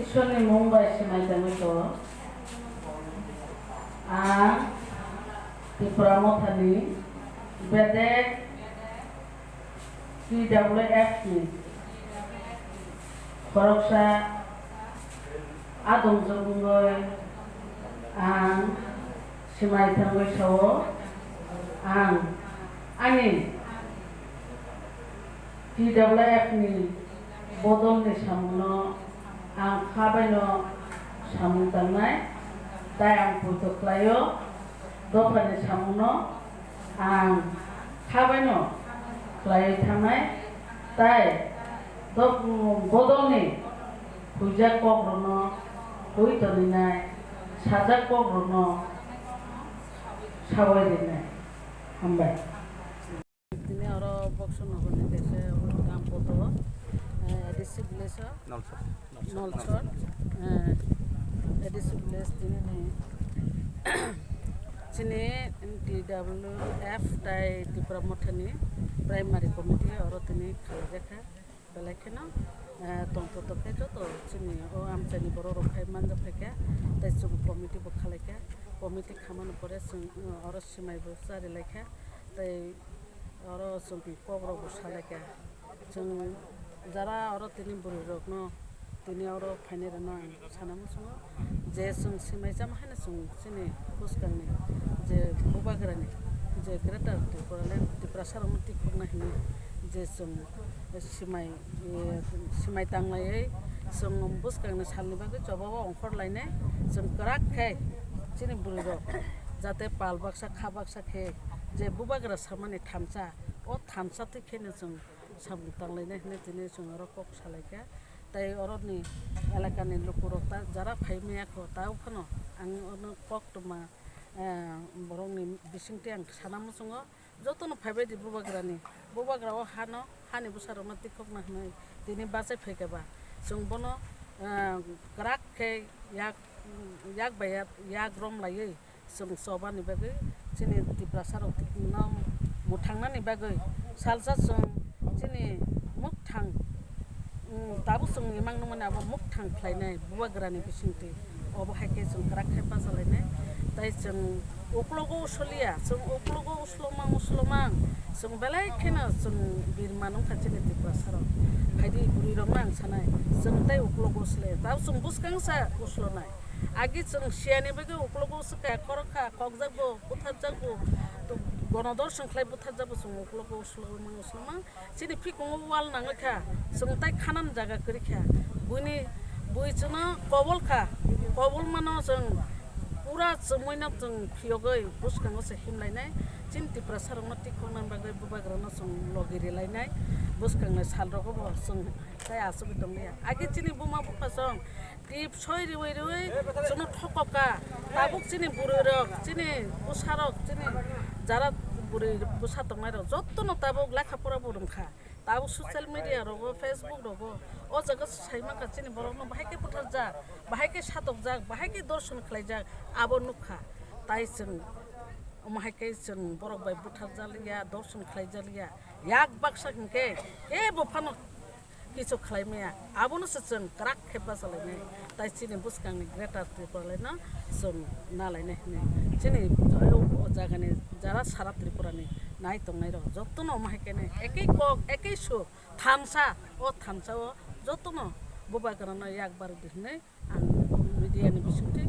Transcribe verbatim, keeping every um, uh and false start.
Ishwarni mung bai swmai tongwi tongo. Ang Tipra Mothani bedek T W F ni khoroksa adongjwk wngwi ang swmai thangwi sao, ang ani T W F ni bodolni samungno ang kha baino samung tangnai, tai ang poito khlaio, dophani samungno ang kha baino khlaiwi thangnai, tai dop-, bodolni huijak kokrokno hui toninai, sajak kokrokno sawi rinai. Hambai. Tini oro Boxo Nogorni kaisa oro Gampoto, eh, A D C village o. Nolsor. Nolsor, eh, A D C village tini ni chini T W F tai Tipra Mothani primary committee oro tini khalaijakha. Belai kheno, eh, tongthok tongkhe joto chini o amchaini borok rok phai manjak phaikha, tei chwng committee bo khalaikha, committee khamani pore chwng, eh, oro swmai bo charilaikha, tei oro chwng kokrok bo salaikha. Chwng jara oro tini bwrwi rokno tini oro phainai rokno ang sana muchungo je chwng swmai chama haino chwng chini bwskangni je bubagrani je Greater Tipraland Tiprasa rokno tikhokna hinwi je chwng swmai, eh, swmai tanglaiwi chwng bwskangni salni bagwi choba o ongkhor lainai chwng kwrak khe chini bwrwi rok jate pal baksa kha baksa khe je bubagra samani thansa o thansa thik kheno chwng samung tanglainai hinwi tini chwng oro kok salaikha. Tei oroni elakani lukurok ta jara phai maya kho, ta phano ang ono koktwma, eh, borokni bisingtwi ang sana muchungo. Jotono phaibai di bubagrani, bubagra o hano, hani bwsarokno tikhokna hinwi tini bachai phaikha ba, chwng bono, eh, kwrak khe yak, yak bai yak, yak rom laiwi, chwng chobani bagwi chini Tiprasa rok no mwthangnani bagwi salsa chwng chini mwkthang, mm, tabuk chwng imang nukmani abo mwkthang khlainai bubagrani bisingtwi obo hai khe chwng kwrak khe bachalainai tei chwng uklogo usoliya chwng uklogo uslomang uslomang chwng belai kheno chwng birma nungkha chini Tiprasa rok phaidi bwrwi rokno ang sanai chwng tei uklogo usle tabuk chwng bwskang sa uslonai. Agi chwng siyani bagwi uklogo swkha, khorokha, khokjakbo, butharjakbo, to-, gonodorshan khlai butharjakbo chwng uklogo uslomang uslomang. Chini phikungo wal nangwi kha, chwng tai khanani jaga kwrwi kha. Buini, bui chwngno kobol kha, kobol mano chwng pura chwmwino chwng phiyogwi bwskango se himlainai. Chini Tiprasa rokno tikhokna bagwi bubagrano chwng logi rilainai. Bwskangni salrogo bo chwng tai achugwi tongliya. Agi chini buma bupha chwng Tip soi riwi riwi chwngno thokokha. Tabuk chini bwrwirok, chini bwsarok, chini jara bwrwi bwsa tongnairok jotono tabuk lekha pora bo rwngkha. Tabuk social media rogo, Facebook rogo o jaga sai mankha chini borokno bahai khe butharjak, bahai khe satokjak, bahai khe dorson khlaijak abo nukha. Tai chwng omo hai khe chwng borok bai butharjakliya, dorson khlaijakliya. Yak baksa hinkhe kebo phano kichu khlai maya, abono se chwng kwrak khe bachalainai, tai chini bwskangni Greater Tipraland no chwng nalainai hinwi chini o jagani jara sara Tripurani nai tongnairok jotono omo hai khe ekei kok, ekei su thansa, o thansa o jotono bubagrano yak barwi di hinwi ang media ni bisingtwi